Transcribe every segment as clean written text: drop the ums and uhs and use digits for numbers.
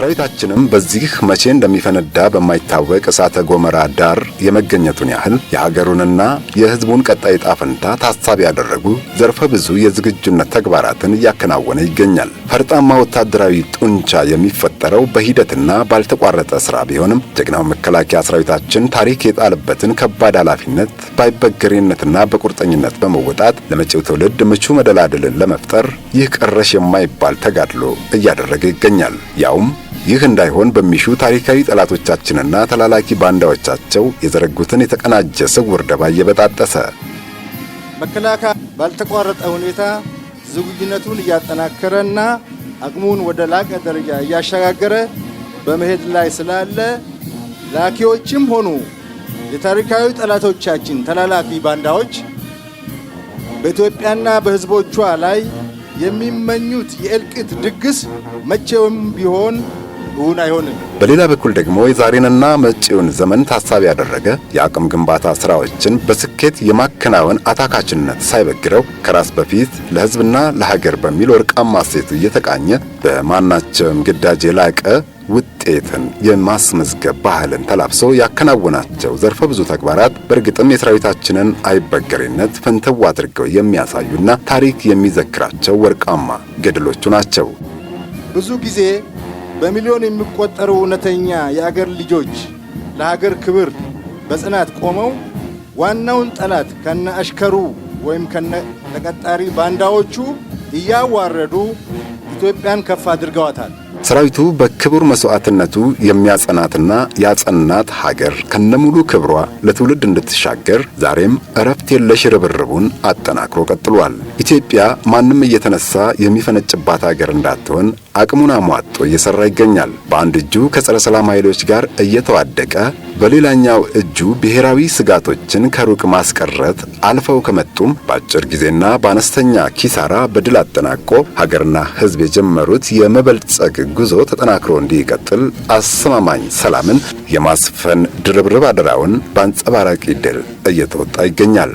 ሰራዊታችንም በዚህ መቼ እንደሚፈነዳ በማይታወቅ እሳተ ገሞራ ዳር የመገኘቱን ያህል የሀገሩንና የሕዝቡን ቀጣይ ዕጣ ፈንታ ታሳቢ ያደረጉ ዘርፈ ብዙ የዝግጁነት ተግባራትን እያከናወነ ይገኛል። ፈርጣማ ወታደራዊ ጡንቻ የሚፈጠረው በሂደትና ባልተቋረጠ ስራ ቢሆንም፣ ጀግናው መከላከያ ሰራዊታችን ታሪክ የጣለበትን ከባድ ኃላፊነት ባይበገሬነትና በቁርጠኝነት በመወጣት ለመጪው ትውልድ ምቹ መደላድልን ለመፍጠር ይህ ቀረሽ የማይባል ተጋድሎ እያደረገ ይገኛል። ያውም ይህ እንዳይሆን በሚሹ ታሪካዊ ጠላቶቻችንና ተላላኪ ባንዳዎቻቸው የዘረጉትን የተቀናጀ ስውር ደባ እየበጣጠሰ። መከላከያ ባልተቋረጠ ሁኔታ ዝግጁነቱን እያጠናከረና አቅሙን ወደ ላቀ ደረጃ እያሸጋገረ በመሄድ ላይ ስላለ፣ ላኪዎችም ሆኑ የታሪካዊ ጠላቶቻችን ተላላኪ ባንዳዎች በኢትዮጵያና በሕዝቦቿ ላይ የሚመኙት የእልቂት ድግስ መቼውም ቢሆን እውን አይሆንም። በሌላ በኩል ደግሞ የዛሬንና መጪውን ዘመን ታሳቢ ያደረገ የአቅም ግንባታ ስራዎችን በስኬት የማከናወን አታካችነት ሳይበግረው፣ ከራስ በፊት ለሕዝብና ለሀገር በሚል ወርቃማ እሴቱ እየተቃኘ በማናቸውም ግዳጅ የላቀ ውጤትን የማስመዝገብ ባህልን ተላብሶ ያከናወናቸው ዘርፈ ብዙ ተግባራት በእርግጥም የሰራዊታችንን አይበገሬነት ፍንትው አድርገው የሚያሳዩና ታሪክ የሚዘክራቸው ወርቃማ ገድሎቹ ናቸው። ብዙ ጊዜ በሚሊዮን የሚቆጠሩ እውነተኛ የአገር ልጆች ለሀገር ክብር በጽናት ቆመው ዋናውን ጠላት ከነ አሽከሩ ወይም ከነ ተቀጣሪ ባንዳዎቹ እያዋረዱ ኢትዮጵያን ከፍ አድርገዋታል። ሰራዊቱ በክቡር መስዋዕትነቱ የሚያጸናትና ያጸናት ሀገር ከነሙሉ ክብሯ ለትውልድ እንድትሻገር ዛሬም እረፍት የለሽ ርብርቡን አጠናክሮ ቀጥሏል። ኢትዮጵያ ማንም እየተነሳ የሚፈነጭባት ሀገር እንዳትሆን አቅሙን አሟጦ እየሰራ ይገኛል። በአንድ እጁ ከጸረ ሰላም ኃይሎች ጋር እየተዋደቀ፣ በሌላኛው እጁ ብሔራዊ ስጋቶችን ከሩቅ ማስቀረት፣ አልፈው ከመጡም በአጭር ጊዜና በአነስተኛ ኪሳራ በድል አጠናቆ ሀገርና ሕዝብ የጀመሩት የመበልጸግ ጉዞ ተጠናክሮ እንዲቀጥል አስተማማኝ ሰላምን የማስፈን ድርብርብ አደራውን በአንጸባራቂ ድል እየተወጣ ይገኛል።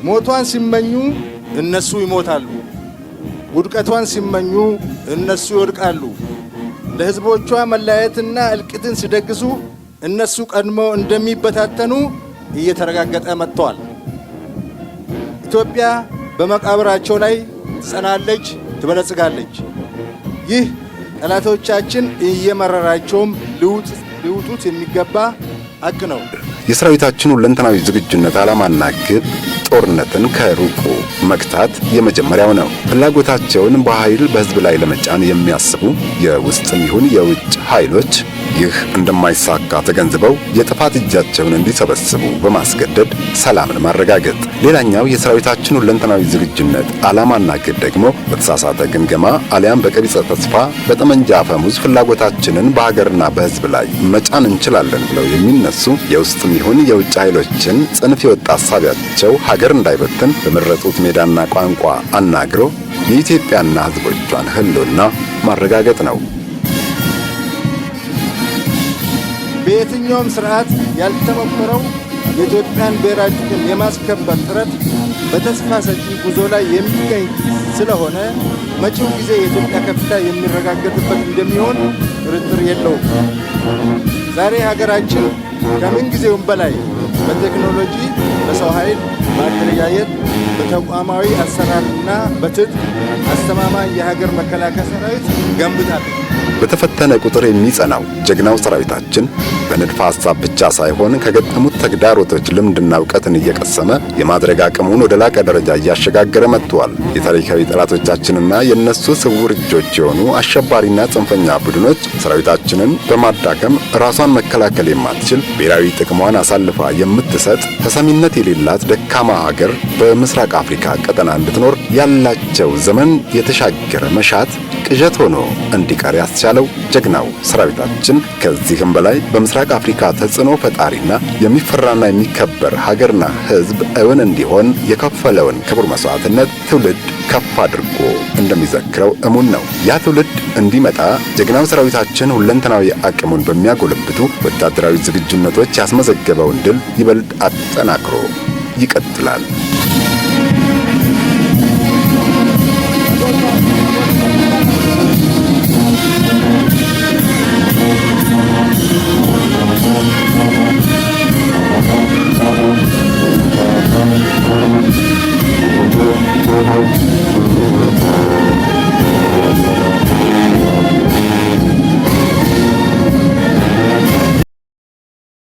ሞቷን ሲመኙ እነሱ ይሞታሉ። ውድቀቷን ሲመኙ እነሱ ይወድቃሉ። ለሕዝቦቿ መለያየትና እልቂትን ሲደግሱ እነሱ ቀድመው እንደሚበታተኑ እየተረጋገጠ መጥተዋል። ኢትዮጵያ በመቃብራቸው ላይ ትጸናለች፣ ትበለጽጋለች። ይህ ጠላቶቻችን እየመረራቸውም ሊውጡት የሚገባ ሐቅ ነው። የሰራዊታችን ሁለንተናዊ ዝግጁነት ዓላማና ግብ ጦርነትን ከሩቁ መግታት የመጀመሪያው ነው። ፍላጎታቸውን በኃይል በሕዝብ ላይ ለመጫን የሚያስቡ የውስጥም ይሁን የውጭ ኃይሎች ይህ እንደማይሳካ ተገንዝበው የጥፋት እጃቸውን እንዲሰበስቡ በማስገደድ ሰላምን ማረጋገጥ። ሌላኛው የሰራዊታችን ሁለንተናዊ ዝግጁነት ዓላማና ግብ ደግሞ በተሳሳተ ግምገማ አሊያም በቀቢጸ ተስፋ በጠመንጃ አፈሙዝ ፍላጎታችንን በሀገርና በሕዝብ ላይ መጫን እንችላለን ብለው የሚነሱ የውስጥም ይሁን የውጭ ኃይሎችን ጽንፍ የወጣ ሀሳቢያቸው ሀገር እንዳይበትን በመረጡት ሜዳና ቋንቋ አናግሮ የኢትዮጵያና ሕዝቦቿን ሕልውና ማረጋገጥ ነው። በየትኛውም ስርዓት ያልተሞከረው የኢትዮጵያን ብሔራዊ ጥቅም የማስከበር ጥረት በተስፋ ሰጪ ጉዞ ላይ የሚገኝ ስለሆነ፣ መጪው ጊዜ የኢትዮጵያ ከፍታ የሚረጋገጥበት እንደሚሆን ጥርጥር የለውም። ዛሬ ሀገራችን ከምን ጊዜውም በላይ በቴክኖሎጂ፣ በሰው ኃይል፣ በአደረጃጀት፣ በተቋማዊ አሰራርና በትጥቅ አስተማማኝ የሀገር መከላከያ ሰራዊት ገንብታለች። በተፈተነ ቁጥር የሚጸናው ጀግናው ሰራዊታችን በንድፈ ሐሳብ ብቻ ሳይሆን ከገጠሙት ተግዳሮቶች ልምድና እውቀትን እየቀሰመ የማድረግ አቅሙን ወደ ላቀ ደረጃ እያሸጋገረ መጥቷል። የታሪካዊ ጠላቶቻችንና የእነሱ ስውር እጆች የሆኑ አሸባሪና ጽንፈኛ ቡድኖች ሰራዊታችንን በማዳከም ራሷን መከላከል የማትችል፣ ብሔራዊ ጥቅሟን አሳልፋ የምትሰጥ፣ ተሰሚነት የሌላት ደካማ ሀገር በምስራቅ አፍሪካ ቀጠና እንድትኖር ያላቸው ዘመን የተሻገረ መሻት ቅዠት ሆኖ እንዲቀር ያስቻለው ጀግናው ሰራዊታችን ከዚህም በላይ በምስራቅ አፍሪካ ተጽዕኖ ፈጣሪና የሚፈራና የሚከበር ሀገርና ሕዝብ እውን እንዲሆን የከፈለውን ክቡር መስዋዕትነት ትውልድ ከፍ አድርጎ እንደሚዘክረው እሙን ነው። ያ ትውልድ እንዲመጣ ጀግናው ሰራዊታችን ሁለንተናዊ አቅሙን በሚያጎለብቱ ወታደራዊ ዝግጁነቶች ያስመዘገበውን ድል ይበልጥ አጠናክሮ ይቀጥላል።